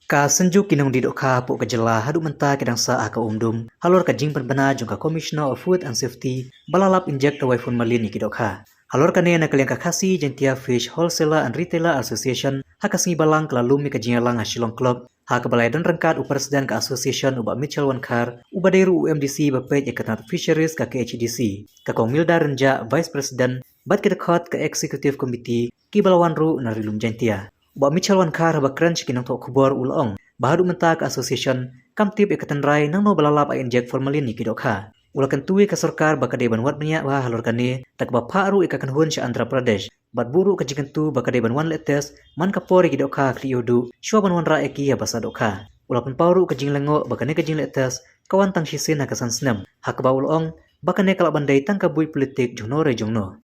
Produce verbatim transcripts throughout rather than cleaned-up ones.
Ka synjuk ki nongdie dohkha hapoh ka jylla haduh mynta ki dang sah ha ka umdum halor ka jingpynbna jong ka Commissioner of Food and Safety ba la lap inject dawai formalin ïa ki dohkha. Halor kane, na ka liang ka Khasi Jaintia Fish Wholesaler and Retailer Association, ha ka sngi Balang ka la lum ïa ka jingïalang ha Shillong Club, ha kaba la ïadon ryngkat u President ka Association u Bah Mitchell Wankhar, uba dei ruh u M D C ba peit ïa ka tnat Fisheries ka K H A D C, ka Kong Milda Rynjah, Vice President, bad ki dkhot ka Executive Committee kiba la wan ruh na Ri Lum Jaintia. U Bah Mitchell Wankhar haba kren sha ki nongthoh khubor u la ong ba haduh mynta ka Association kam tip ïa ka tynrai nangno ba la lap ai inject formalin ïa ki dohkha. U la kyntu ïa ka sorkar ba ka dei ban wad bniah bha halor kane, da kaba phah ruh ïa ka kynhun sha Andhra Pradesh bad buh ruh ka jingkyntu ba ka dei ban wan leh test man ka por ïa ki dohkha ha Khlieh Hawduh shuwa ban wanrah ïa ki haba sah dohkha. U la pynpaw ruh ka jinglyngngoh ba kane ka jingleh test ka wan tang shisien ha ka san snem, ha kaba u la ong ba kane ka lah ban dei tang ka buit politik jongno re jongno.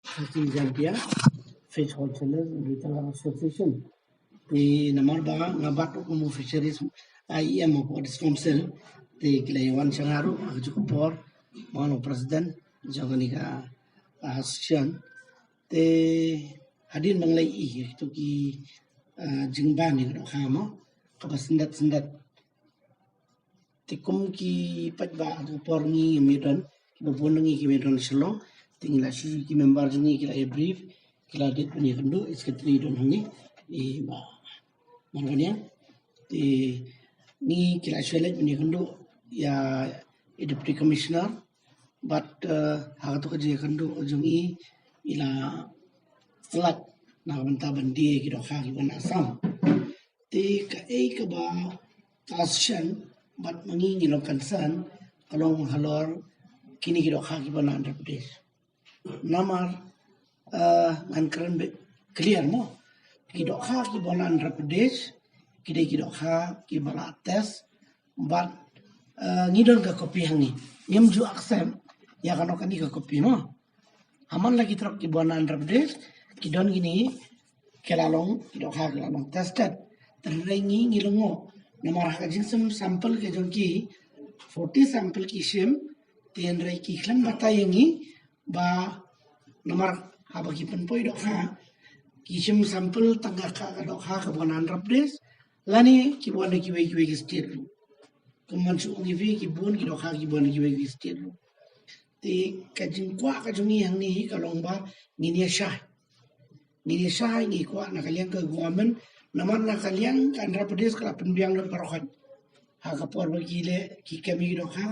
Khasi Jaintia Fish Wholesalers and Retailers Association. Te namar ba nga bat ruh kum u Fisheries, I E M of Audit Council, te ki la ïa wan sha nga ruh ha kajuh ka por, ba nga long president jong kane ka, ah, association. Te hadien ba nga la ïohi ïa kito ki, ah, jingban ïa ka dohkha mo, kaba syndet syndet. Te kum ki paidbah, ha ka por ngi ngim ïadon, kiba bun na ngi kim ïadon Shillong. Te ngi la shu, ki member jong ngi ki la ïa brief, ki la dep ban ïakynduh, i secretary don hangne, i Bah Marwaniang. Te ngi ki la shu leit ban ïakynduh ïa i Deputy Commissioner, bad, eh, ha kato ka jingïakynduh jong i, i la slap na ka bynta ban die ki dohkha kiba na Assam. Te kaei kaba ka association bad ma ngi ngi long concern ka long halor kine ki dohkha kiba na Andhra Pradesh. Namar, eh, ngan kren beit clear mo. Ki dohkha kiba na Andhra Pradesh ki dei ki dohkha kiba la test bad, eh, ngi don ka copy hangne. Ngim ju accept ïa kano kane ka copy mo. Ha man la ki trok kiba na Andhra Pradesh ki don kine, ki la long, ki dohkha ki la long tested. Te hynrei ngi ngi lyngngoh namar ha ka jingshim sample ka jong ki, forty sample ki shim, te hynrei ki khlem batai ïa ngi ba namar haba ki pynpoi dohkha ki shim sample tang ka, ka dohkha kaba na Andhra Pradesh lane kiba na kiwei kiwei ki state ruh. Kumban shu ong ïa phi, ki bun ki dohkha kiba na kiwei ki state ruh. Te ka jingkwah ka jong ngi hangne hi ka long ba ngin ïa shai. Ngin ïa shai, ngi kwah na ka liang ka government, namar na ka liang ka Andhra Pradesh ka la pynbiang lut baroh khoit. Ha ka por ba ki leh, ki kem ïa ki dohkha,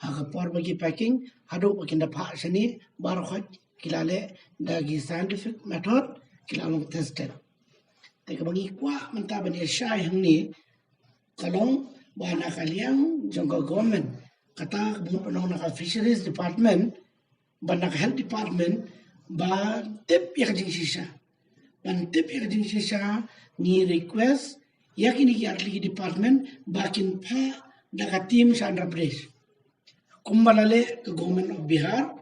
ha ka por ba ki packing, haduh ba kin da phah shane, baroh khoit ki la leh da ki scientific method, ki la long tested. Te kaba ngi kwah mynta ban ïa shai hangne ka long ba na ka liang jong ka government, kata kaba ngi pynlong na ka Fisheries Department bad na ka Health Department, ban tip ïa ka jingshisha. Ban tip ïa ka jingshisha, ngi request ïa kine ki artylli ki department ba kin phah da ka team sha Andhra Pradesh. Kumba la leh ka Government of Bihar,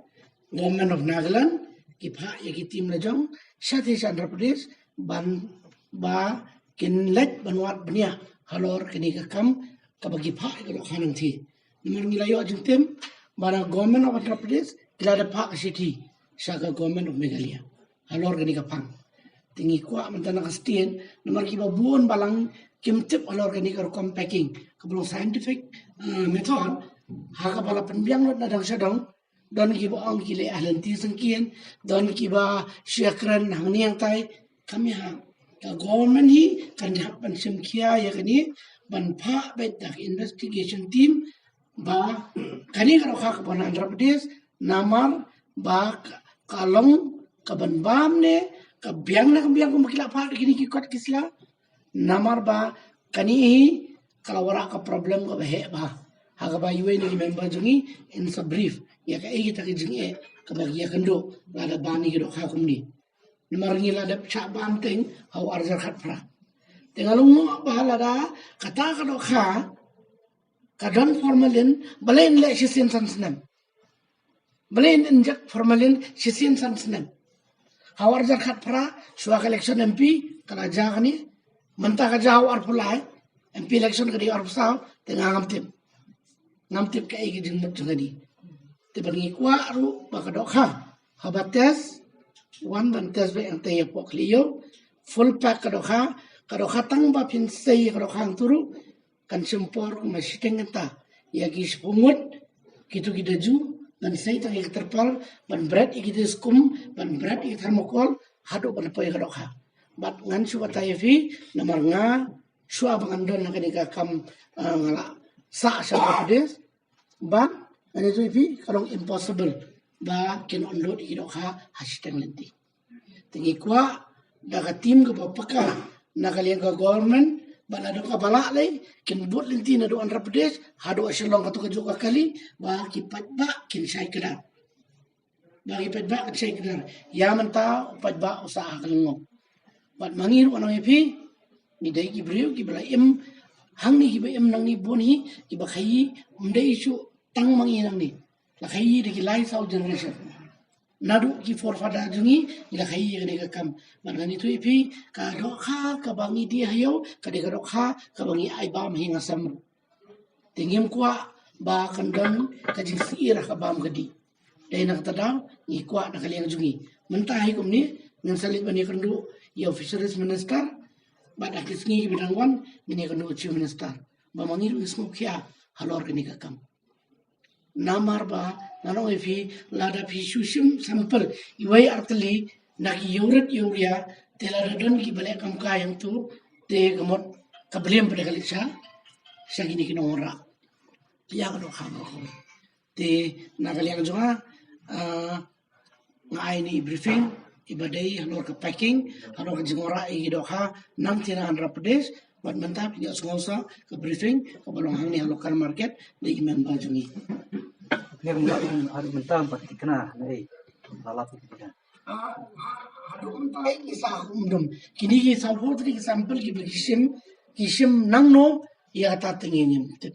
Government of Nagaland, ki phah ïa ki team la jong shatei sha Andhra Pradesh ban, ba kin leit ban wad bniah halor kane ka kam kaba ki phah ïa ka dohkha nangtei. Namar ngi la ïoh jingtip ba na Government of Andhra Pradesh ki la dep phah ka shithi sha ka Government of Meghalaya halor kane ka phang. Te ngi kwah mynta na ka state, namar kiba bun balang kim tip halor kane ka rukom packing kaba long scientific, eh, method, ha kaba la pynbiang lut na dang sha dang, don kiba ong ki leh ha lynti syngkien, don kiba shu ïakren hangne hangtai. Kam ïa, ka government hi kan hap ban shim khia ïa kane, ban phah beit da ka investigation team ba kane ka dohkha kaba na Andhra Pradesh, namar ba ka, ka long kaban bam ne ka biang ne ka biang kumba ki la phah da kine ki kot ki sla. Namar ba kane hi ka la wanrah ka problem kaba heh bha. Ha kaba iwei na ki member jong ngi in sa brief ïa kaei kita ki jingeh kaba ki ïakynduh lada ban ïa ki dohkha kumne. Namar ngi la dep shah ban teng ha u arhajar khatphra. Te nga lyngngoh ba lada kata ka dohkha ka don formalin, balei in leh shisien san snem? Balei in inject formalin shisien san snem? Ha u arhajar khatphra, shuwa ka election M P ka la jia kane, mynta ka jia ha u arphew lai, M P election ka dei arphew saw, te nga ngam tip. Ngam tip kaei ka jingmut jong kane. Te bad ngi kwah ruh ba ka dohkha haba test, wan ban test beit hangtei hapoh Khlieh Ïew, full pack ka dohkha, Ka dohkha tang ba phin sei ka dohkha hangtu ruh kan shim por kumba shiteng kynta. Ïa ki shiphew ngut kitu ki da ju, ngan sei tang ïa ka terpal ban bret ïa ki deskum, ban bret ïa ki thermocol haduh ban poi ka dohkha. Bad ngan shu batai ïa phi, namar nga shuwa ba ngan don ha kane ka kam, ah, nga la sah sha ka Pradesh, ba ngan ïathuh ïa phi ka long impossible ba kin onload ïa ki dohkha ha shiteng lynti. Te ngi kwah da ka team kaba paka na ka liang ka government, ba naduh kaba lah lei kin bud lynti naduh Andhra Pradesh haduh Shillong, katu ka juh ka kali, ba ki paidbah kin shai kdar. Ba ki paidbah kin shai kdar. Ïa mynta u paidbah u sah ha ka lyngngoh. Bad ma ngi ruh ngan ong ïa phi, ngi dei ki briew kiba la im hangne, kiba im nangne bun hi, kiba khaïi, ym dei shuh tang ma ngi nangne. La khaïi da ki lai saw generation. Naduh ki forefather jong ngi, ngi la khaïi ïa kane ka kam. Bad ngan ïathuh ïa phi, ka dohkha kaba ngi die ha ïew ka dei ka dohkha kaba ngi ai bam ha ïing ha sem ruh. Te ngim kwah ba kan don ka jingsyier ha ka bam ka dih. Dei na kata daw ngi kwah na ka liang jong ngi. Mynta hi kumne ngin sa leit ban ïakynduh ïa u Fisheries Minister, bad ha ki sngi kiba dang wan ngin ïakynduh ïa u Chief Minister, ba ma ngi ruh ngin sngewkhia halor kane ka kam. Namar ba ngan ong ïa phi, lada phi shu shim sample iwei ar tylli na ki ïewrit ïewria, te lada don kiba leh kam kai hangtu, te ka mut ka blame pat ka leit sha sha kine ki nongwanrah. Ïa ka dohkha. Te na ka liang jong nga, ah, nga ai ïa ine i briefing iba dei halor ka packing, halor ka jingwanrah ïa ki dohkha na ka bynta Andhra Pradesh. Bad mynta phi ïohsngew sa ka briefing kaba long hangne ha local market da i member jong ngi. Phi ïa kumba ar mynta ba thikna, nai la la thikna. Ah, haduh mynta ki sa kum dum. Kine ki saw phew tylli ki sample kiba ki shim, ki shim nangno, ïa kata te ngim tip.